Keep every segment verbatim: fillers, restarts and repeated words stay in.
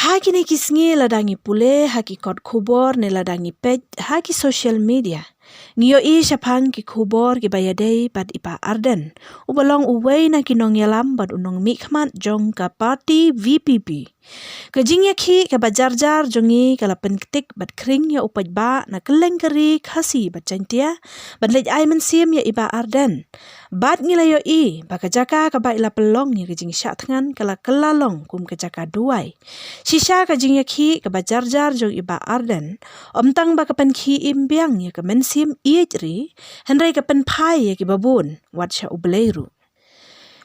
Ha kine ki sngi lada ngi pule ha ki kot khubor ne lada ngi peit ha ki social media, ngi ïohi shaphang ki khubor kiba ïadei bad i Bah Ardent, uba long uwei na ki nongïalam bad u nongmihkhmat jong ka party V P P. Ka jingïakhih kaba jarjar jong ngi ka la pynktik bad khring ïa u paidbah na kylleng ka ri Khasi bad Jaintia, bad leit ai mynsiem ïa i Bah Ardent. Bad ngi la ïohi ba ka jaka kaba i la pynlong ïa ka jingshah thngan ka la kylla long kum ka jaka duwai. Shisha ka jingïakhih kaba jarjar jong i Bah Ardent, ym tang ba ka pynkhie im biang ïa ka mynsiem ïeit ri, hynrei ka pynphai ïa kiba bun, wat sha U Blei ruh.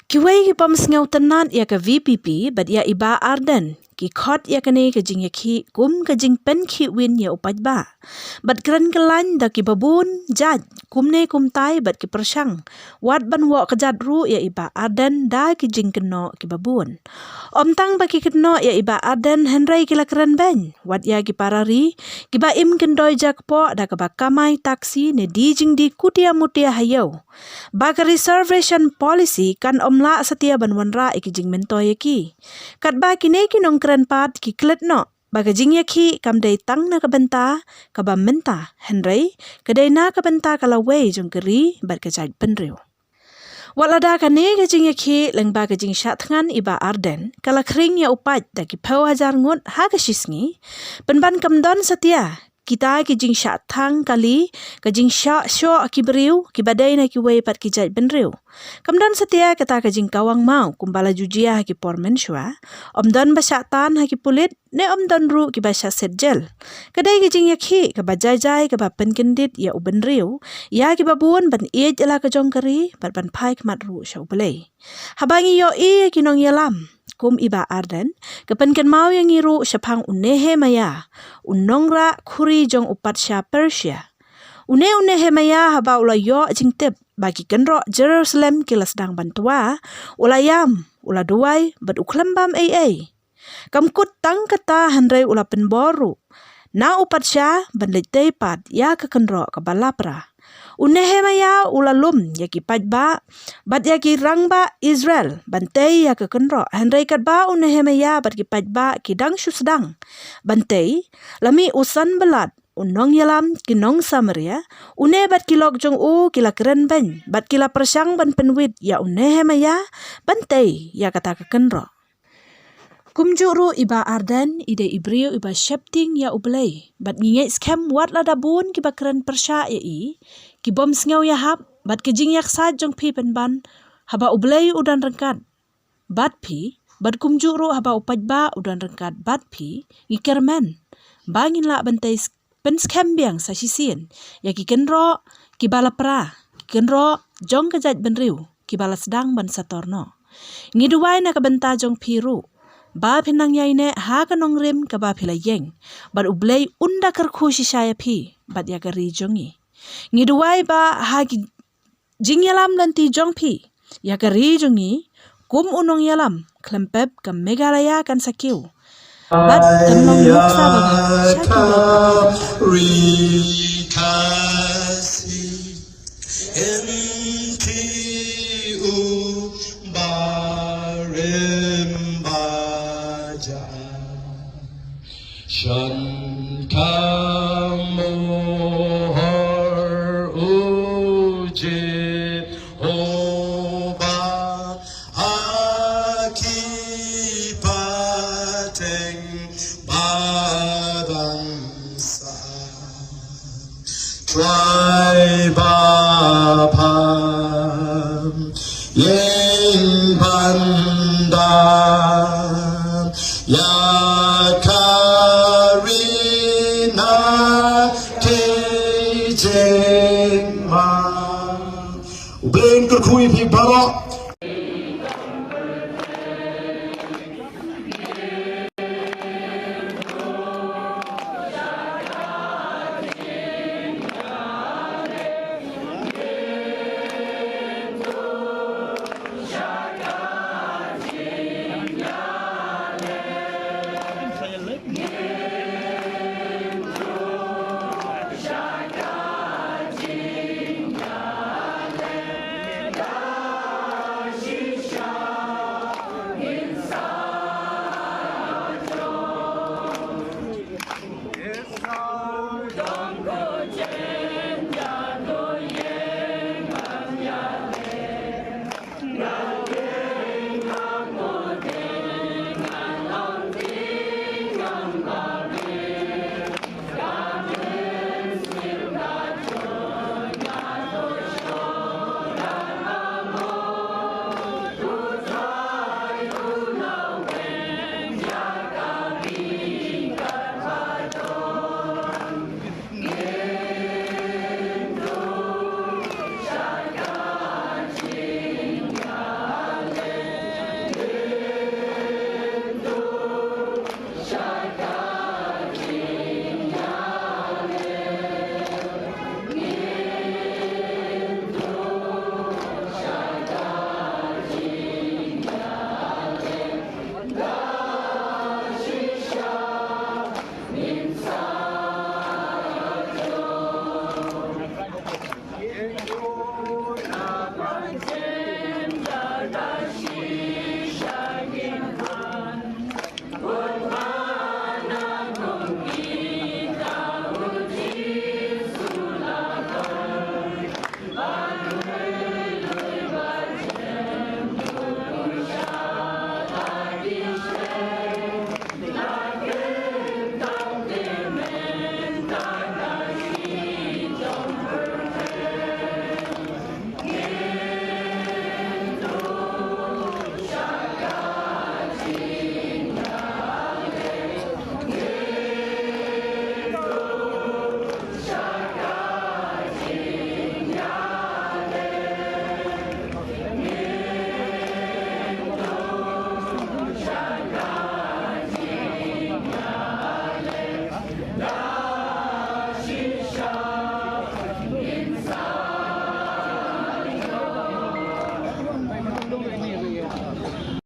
Kiwei ki bym sngewtynnat ïa ka V P P bad ïa i Bah Ardent ki khot ïa kane ka jingïakhih kum ka jingpynkhih win ïa u paidbah. Bad kren kyllain da kiba bun jait, kumne kumtai bad ki pyrshang wat ban wok kjat ruh ïa i Bah Ardent da ki jingkynnoh kiba bun. Ym tang ba ki kynnoh ïa i Bah Ardent, hynrei ki la kren beiñ wat ïa ki para ri kiba im kyndoi jakpoh da kaba kamai taxi ne die jingdie kutia mutia ha ïew. Ba ka reservation policy kan ym lah satia ban wanrah ïa ki jingmyntoi ïa ki. Katba kine ki nongkren pat ki klet noh ba ka jingïakhih kam dei tang na ka bynta kaba mynta, hynrei ka dei na ka bynta ka lawei jong ka ri bad ka jaitbynriew. Wat lada kane ka jingïakhih lyngba ka jingshah thngan i Bah Ardent ka la khring ïa u paid da ki phew hajar ngut ha ka shisngi, pynban kam don satia kita ki jingshah thang kali, ka jingshah shoh ki briew kiba dei na kiwei pat ki jaitbynriew. Kam don satia kata ka jingkawang maw kumba la ju jia ha ki por mynshuwa. Ym don ba shah tan ha ki pulit ne ym don ruh kiba shah set jel. Ka dei ka jingïakhih kaba jai jai kaba pynkyndit ïa u bynriew, ïa kiba bun ban ïeit ïa la ka jong ka ri bad ban phai khmat ruh sha U Blei. Haba ngi ïohi ïa ki nongïalam kum i Bah Ardent, ka pynkynmaw ïa ngi ruh shaphang u Nehemiah, u nongrah khuri jong u patsha Persia. Une u Nehemiah haba u la ïoh jingtip ba ki kynroh Jerusalem ki la sdang ban twa, u la ïam, u la duwai bad u khlem bam ei ei. Kam kut tang kata hynrei u la pynbor ruh na u patsha ban leit tei pat ïa ka kynroh kaba lapra. U Nehemiah u la lum ïa ki paidbah bad ïa ki rangbah Israel ban tei ïa ka kynroh, hynrei katba u Nehemiah bad ki paidbah ki dang shu sdang ban tei, la mih u Sanballat, u nongïalam ki nong Samaria, une bad ki lok jong u ki la kren beiñ bad ki la pyrshang ban pynwit ïa u Nehemiah ban tei ïa kata ka kynroh. Kumjuh ruh i Bah Ardent i dei i briew iba sheptieng ïa U Blei bad ngi ngeit skhem wat lada bun kiba kren pyrshah ïa i, ki bym sngew ïahap bad ka jingïaksaid jong phi pynban, haba U Blei u don ryngkat bad phi, bad kumjuh ruh haba u paidbah u don ryngkat bad phi, ngi kyrmen ba ngin lah ban tei pynskhem biang sa shisien ïa ki kynroh kiba lapra, ki kynroh jong ka jaitbynriew kiba la sdang ban sator noh. Ngi duwai na ka bynta jong phi ruh ba phin nang ïaineh ha ka nongrim kaba phi la ïeng bad U Blei un da kyrkhu shisha ïa phi bad ïa ka ri jong ngi. Ngi duwai ba ha ki jingïalam lynti jong phi ïa ka ri jong ngi kum u nongïalam khlem pep ka Meghalaya kan sa kiew. Bad kan long nuksa ba bha sha ki briew. Ri Khasi, hynrei u barim baja. Shan ka mohor u Jehobah ha ki pateng ba dang sah. Trai ba pham ïeng ban da ïa ka ri na tei jingma. U Blei un kyrkhu ïa phi baroh.